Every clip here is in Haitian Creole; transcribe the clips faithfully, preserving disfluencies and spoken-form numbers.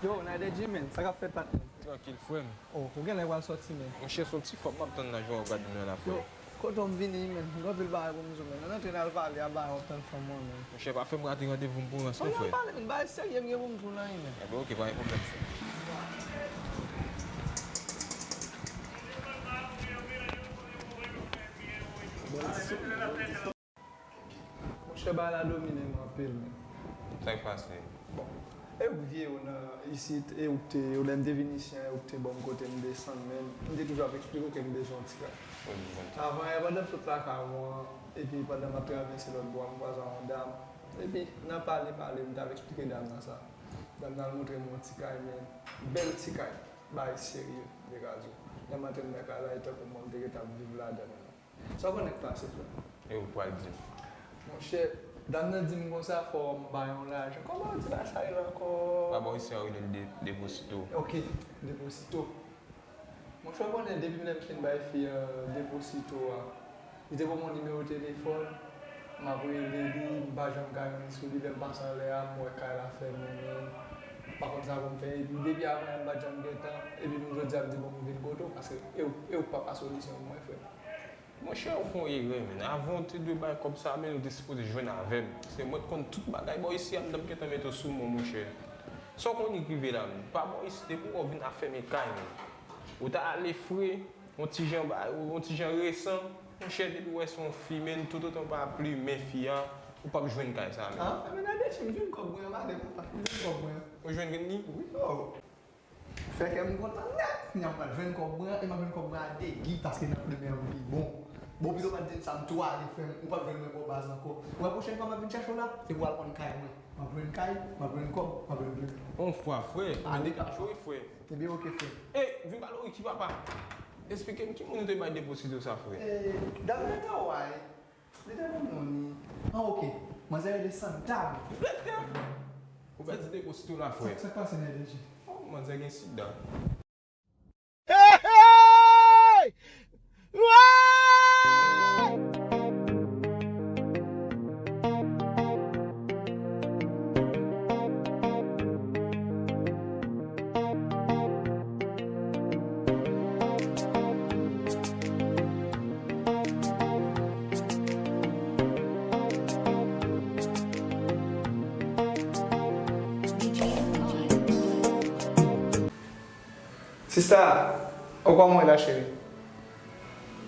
Yo, Nader G, man, sa k ap fèt, patnè? Trankil, frè m. Oh, ou genlè pral sòti, man. Monchè, se yon ti fòm m ap tann nan jan w ap gade m nan la, frè. Yo, kote w m vini, man? M gen anpil bagay pou m di w, man. Ann antre n al pale a bagay w ap tann fanm ou an, man. Monchè, pa fè m rate randevou m pou rans non, frè. Ann al pale, man. Bagay serye m gen pou m di w la, wi, man. Enben, oke, pa gen pwoblèm, frè. Monchè, bagay la domine m anpil, men. Sa k pase? Bon, e ou vye ou nan isit, e ou k te, ou lè m te vin isi an, e ou k te ban m kote m desann, men m te toujou ap eksplike w ke m bezwen yon ti kay. Avan yè, pandan m sot lakay mwen, epi pandan m ap travèse lòt bò a, m kwaze ak yon dam. Epi, nan pale, pale, m t ap eksplike dam nan sa. Dam nan al montre m yon ti kay, men bèl ti kay, bagay serye, de gaz yo. Lè m antre anndan kay la, e tankou mwen m te gentan ap viv ladan l. Sa w konnen k pase, frè? E ou pral di m. Monchè, dam nan di m konsa, fò m bay yon lajan. Kòman yo di bagay sa rele ankò? Pa bò isi a yo rele l de-, deposito. Ok, deposito. Monchè, w konnen depi lè m fin bay fi an deposito a, li te ban m yon nimewo telefòn, m ap rele li, m pa janm ka jwenn sou li, lè m pase anlè a, m wè kay la fèmen, men m pa konn sa pou m fè, epi depi avan yè m pa t janm gentan, epi nou jodi a m di bon m vin kote w, paske e w, e w k papa solisyon pou mwen, frè m. Monchè, ou fè yon erè, men. Avan w te dwe bay kòb sa, men, ou te sipoze jwenn avè m. Se mwen k konn tout bagay bò isi a, m t ap gentan mete w sou men w, monchè. Sa w konnen k rive la, men. Pa bò isi, depi w wè w vin ap fèmen kay, men. Ou ta ale fre, yon ti jan ba, yon ti jan resan, monchè, depi w wè se yon fi, men, toutotan w pa plimen fi a, ou p ap jwenn kay sa, men. Ah, men Nader G, m jwenn kòb mwen an, m ale, papa. M jwenn kòb mwen an. Ou jwenn li? Wi, oh. Fè kè m kontan nèt. Kounye a m pral jwenn kòb mwen an, e m ap jwenn kòb mwen an a de gi, paske nan plimen an m pi bon. Bon, pito pa t di m sa, m tou ale, frè m, ou p ap jwenn mwen bò baz ankò. Ou wè pwochèn fwa m ap vin chache w la, se pou w al konn kay mwen. M ap jwenn kay, m ap jwenn kòb, m ap jwenn plimen. On fwa, frè, ale kache w, frè. Ebyen, oke, frè. E, vin pale w ki papa. Esplike m ki moun ou te bay deposito sa, frè. E, dam nan te wè. Li te konn non li. Ah, oke. Manzè rele Santa. Ou pèdi depo sitou la, frè. Sa, sa k pase, Nader G? Oh, manzè gen sida. Hey, hey! Woy! Sista, ou kòman w ye la, cheri?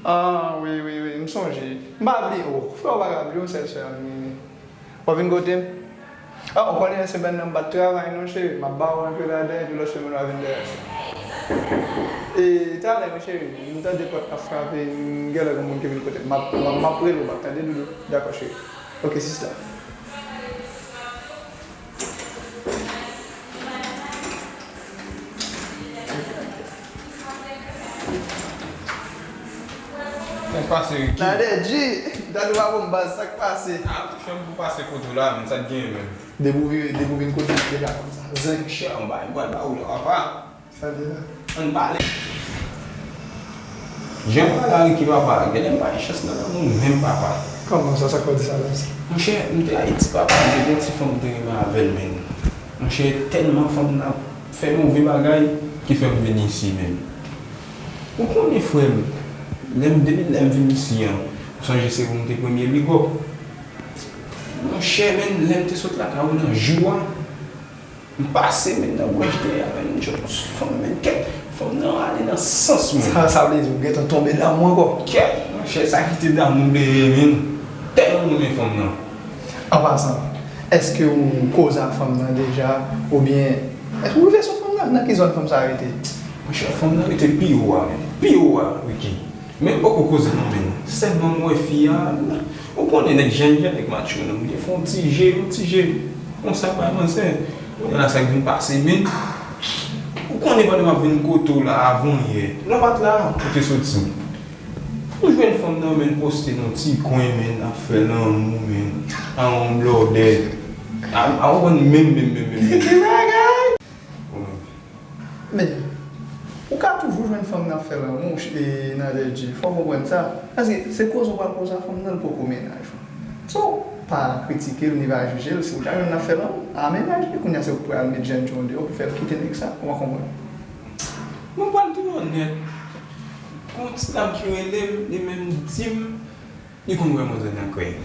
Ah, wi, wi, wi, m sonje. M pa bliye w. Frè, w pa ka bliye yon sèl sè a m genyen. W ap vin kote m? Ah, ou konnen semèn nan m pa t travay non, cheri. M ap ba w enpe ladan, epi lòt semèn w a vin dèyè sa. E talè, wi, cheri, m tande pòt ap frape, m genlè gen moun ki vin kote m. M ap, m ap, m ap rele w bak, tande, doudou? Dakò, cheri. Ok, sista. Sa k pase, Ricky? Nader G, m tande w pa bon baz, sa k pase? Ah, chèf, pou pase kote w la, men sa k genyen menm? Depi w vire, depi w vin kote m deja konn sa. Zen. Chè, anba, anba, anba, ou la, papa. Sa deja. Ann pale. Jan w pale a Ricky, papa, genlè m pa gen chans nan lanmou menm, papa. Kòman sa, sa k fè w di sa konsa? Monchè, m te Ayiti, papa, m te gen ti fanm m te renmen avè l, men. Monchè, tèlman fanm nan ap fè move bagay ki fè m vin isi, men. Ou konnen, frè m, lè m, depi lè m vin isi an, ou sonje se ou m te premye bigòp. Monchè, men, lè m te sot lakay ou nan jou a, m pase men nan gwòj dèyè a, men, jòj fanm, men, kèt, fanm nan ale nan sans mwen. Sa, sa vle di ou gentan tonbe damou ankò? Kèt, monchè, sa ki te damou m dèyè, men, tèlman m renmen fanm nan. An pasan, èske ou koze ak fanm nan deja, oubyen èske ou rive sou fanm nan? Nan ki zòn fanm sa rete? Monchè, fanm nan rete pi wo a, men, pi wo a, Ricky. Men m poko koze non, men sèlman m wè fi a, ou konnen nèg jènjan, nèg matcho, non, m te fè yon ti je, yon ti je konsa bay manzè. Kounye a la sa k vin pase, men ou konnen pandan m ap vin kote w la avan yè, lè w pa t la, ou te soti. Ou jwenn fanm nan, men, poste nan ti kwen, men, ap fè lanmou, men, a yon blòdè. A, a, ou konn menm, menm, menm, menm, menm. Ki bagay! Men, ou ka toujou jwenn fanm nan ap fè lanmou, e, Nader G, fò w konprann sa. Paske se koze w pral koze a fanm nan, l poko mennaj ou. So, pa kritike l ni pa jije l, si w ta jwenn l ap fè lanmou, amenaje, kounye a se ou k pral met jèn jan w deyò pou fè l kite nèg sa, ou pa konprann? Mwen pral tou onèt. Gon ti dam ki rele m, li menm di m, li konn wè manzè nan krèy.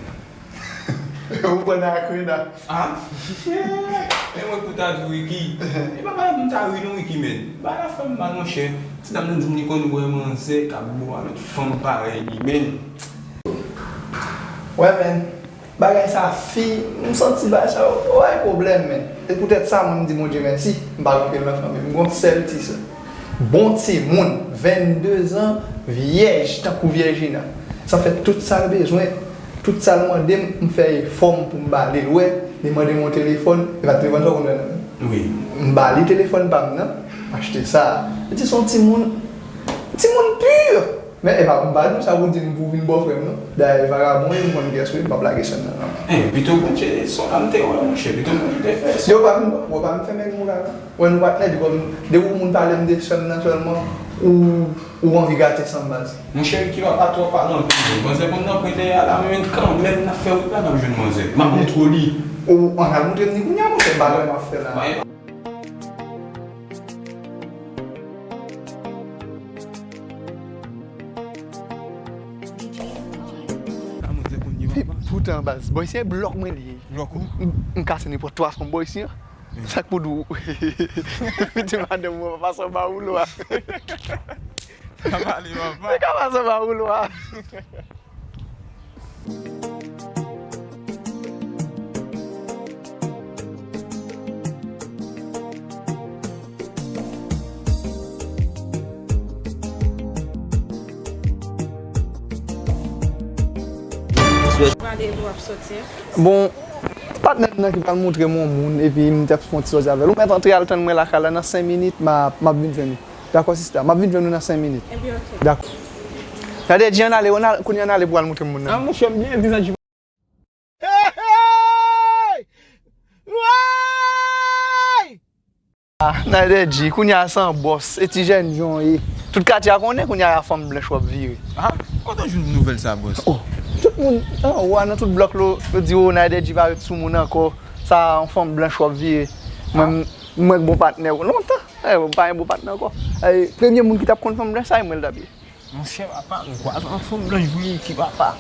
Ou pran nan akrèy la. Ah, shit! E mwen pou ta di Ricky. E pa bagay pou m ta ri non, Ricky, men. Bagay la fè m mal, monchè. Ti dam nan di m li konn wè manzè k ap bo a lòt fanm parèy li, men. Wè, men. Bagay sa fi, m santi bagay sa yo, wè pwoblèm, men. E poutèt sa, mwen, m di Bondye mèsi, m pa gen anpil nan fanmi m, m gon sèl ti sè. Bon timoun, vennde zan, vyèj, tankou vyèjina. Sa fè tout sa l bezwen, tout sa l mande m, m fè efò m pou m ba li l. Wè, li mande m yon telefòn, e pa telefòn sa w konn wè nan men m. Wi. M ba li telefòn pa m nan, m achte sa. Li di se yon timoun, timoun pi. Men e pa, m pa di w sa pou di m pou w vin bòfrè m non. Dayè vagabon e m konn kiyès ou ye, m p ap lage sè m nan non. Eh, pito Bondye, se w la m te wè, monchè, pito Bondye te fè sa. Yo pa vin, yo pa vin fè men moun la non. Wè nou patnè, di kòm, depi w moun pale m de sè m nan sèlman, ou, ou anvi gate san baz. Monchè, Ricky papa twò pale anpil, men manzè konn nan kwen dèyè a la, men kanmenm n ap fè wout la, n ap jwenn manzè. M ap montre w li. Ou, ann al montre m li kounye a, monchè, m pa wè m ap fè la. Poutan, baz, bòy, se blòk mwen li ye. Blòk ou? M, m kase nenpòt twa fanm bòy si an. Sa k pou di w? Piti madanm mwen pa pase anba woulo a. Sa pale, papa. Li ka pase anba woulo a. Prale epi w ap soti. Bon, patnè m nan ki pral montre m yon moun, epi m t ap fè yon ti sòti avè l. Ou mèt antre al tann mwen lakay la, nan senk minit, m a, m ap vin jwenn ou. Dakò, sista, m ap vin jwenn ou nan senk minit. Ebyen, oke. Dakò. Nadèdji, ann ale, ann al-, kounye a ann ale pou al montre m moun nan. Ah, monchè, m byen vizaj. Hey, hey! Way! Ah, Nadèdji, kounye a se yon bòs, e ti jèn jan w ye. Tout katye a konnen kounye a fanm blanch w ap vire. Ah, kote w jwenn nouvèl sa, bòs? Oh, tout moun anwo a nan tout blòk lo, yo di, oh, Nadèdji pa ret sou moun ankò. Sa yon fanm blanch w ap vire. Mwen, mwen k bon patnè w lontan. Eh, ou pa yon bon patnè ankò. Eh, premye moun ki t ap konn fanm blanch sa, e mwen l t ap ye. Monchè, papa, m kwaze yon fanm blanch vre ki papa.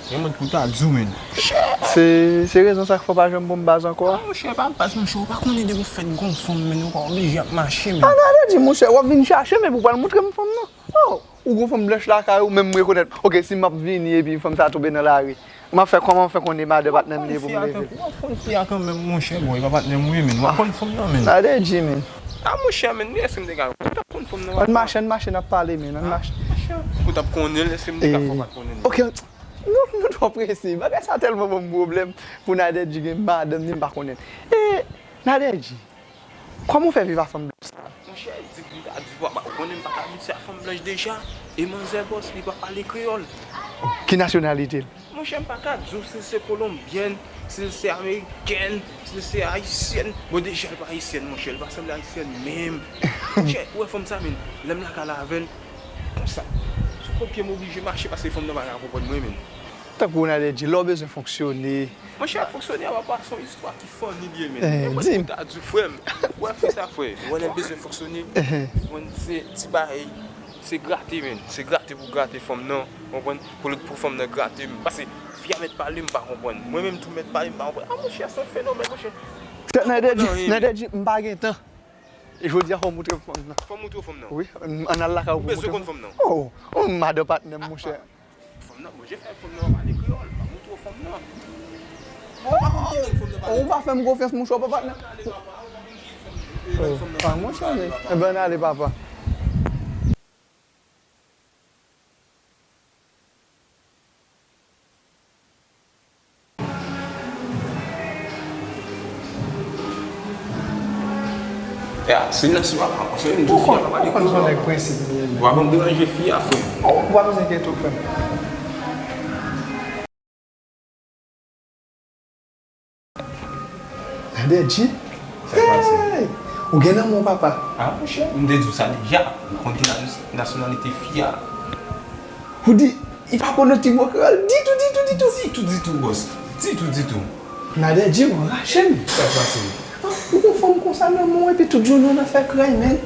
Gen moun pou ta di w, men. Se, se rezon sa k fè w pa janm bon baz ankò a? Ah, monchè, pa baz, monchè, ou pa konnen depi w fèt gon fanm, men ou pa oblije ap mache, men. Ah, Nadèdji, monchè, w ap vin chache m epi w pral montre m fanm nan. Oh, ou gon fanm blanch lakay ou, menm m rekonèt. Oke, si m ap vini epi fanm sa tonbe nan lari, m ap fè kòman m fè konnen madan patnè m li ye pou m leve l? W ap konn fi a kanmenm, monchè, bon, e pa patnè m ou ye, men. W ap konn fanm nan, men. Nadèdji, men. Ah, monchè, men, èske m te ka, ou t ap konn fanm nan, papa? Ann mache, ann mache, n ap pale, men, ann mache. Monchè, ou t ap konnen l, èske m te ka fè w pa t konnen l? Oke, nou, nou twò prese. Bagay sa tèlman ban m pwoblèm pou Nadèdji gen madanm ni m pa konnen l. E, Nadèdji, kòman w fè viv a fanm blanch sa? Monchè, di pou m ta di w, papa, ou konnen m pa t abitye a fanm blanch deja. E manzè bòs, li pa pale kreyòl. Ki nasyonalite l? Monchè, m pa ka di w si l se kolonbyèn, si l se amerikèn, si l se ayisyèn. Bon, deja, l pa ayisyèn, monchè, l pa sanble ayisyèn menm. Monchè, ou wè fanm sa, men, lè m lakay la avè l, konsa, sou kou pye m oblije mache, paske fanm nan pa ka konprann mwen, men. Tankou Nadèdji, lè w bezwen fonksyone. Monchè, fonksyone a, papa, se yon istwa ki funny li ye, men. Eh, men mwen di m. Pou ta di w, frè m, ou wè fi sa, frè, ou wè lè l bezwen fonksyone, ou konn se ti bagay, se grate, men. Se grate pou grate fanm nan, ou konprann? Pou, pou fanm nan grate m. Paske fi a mèt pale, m pa konprann. Mwen menm tou mèt pale, m pa konprann. Ah, monchè, se yon fenomèn, monchè. Tèt Nadèdji, Nadèdji, m pa gen tan. E jodi a, fò w montre m fanm nan. Fò m montre w fanm nan? Wi, ann al lakay ou pou w montre m. Ou bezwen konn fanm nan? Oh, oh, madan patnè m, monchè. Fanm nan, bon, je fè fanm nan pale kreyòl, pa montre w fanm nan. Bon, ou pa konn ki lang fanm nan pale. Ou pa fè m konfyans, monchè, ou pa patnè. Oh, pa monchè, men. Enben, ann ale, papa. Ya, si nan si w ap, se m di w fi a pa pale kreyòl. Ou konn se yon nèg prensip li ye, men. W ap ban m deranje fi a, frè m. Oh, ou pa bezwen enkyete w, frè m. Nadèdji? Sa k pase? Hey! Ou gen nan men w, papa. Ah, monchè, m te di w sa deja. M konn ki nas-, nasyonalite fi a. Ou di, li pa konn yon ti mo kreyòl ditou, ditou, ditou. Ditou, ditou, bòs. Ditou, ditou. Nadè Jim rache m. Sa k pase? Ah, ou gon fanm konsa nan men w epi tout jounen w nan fè kray, men.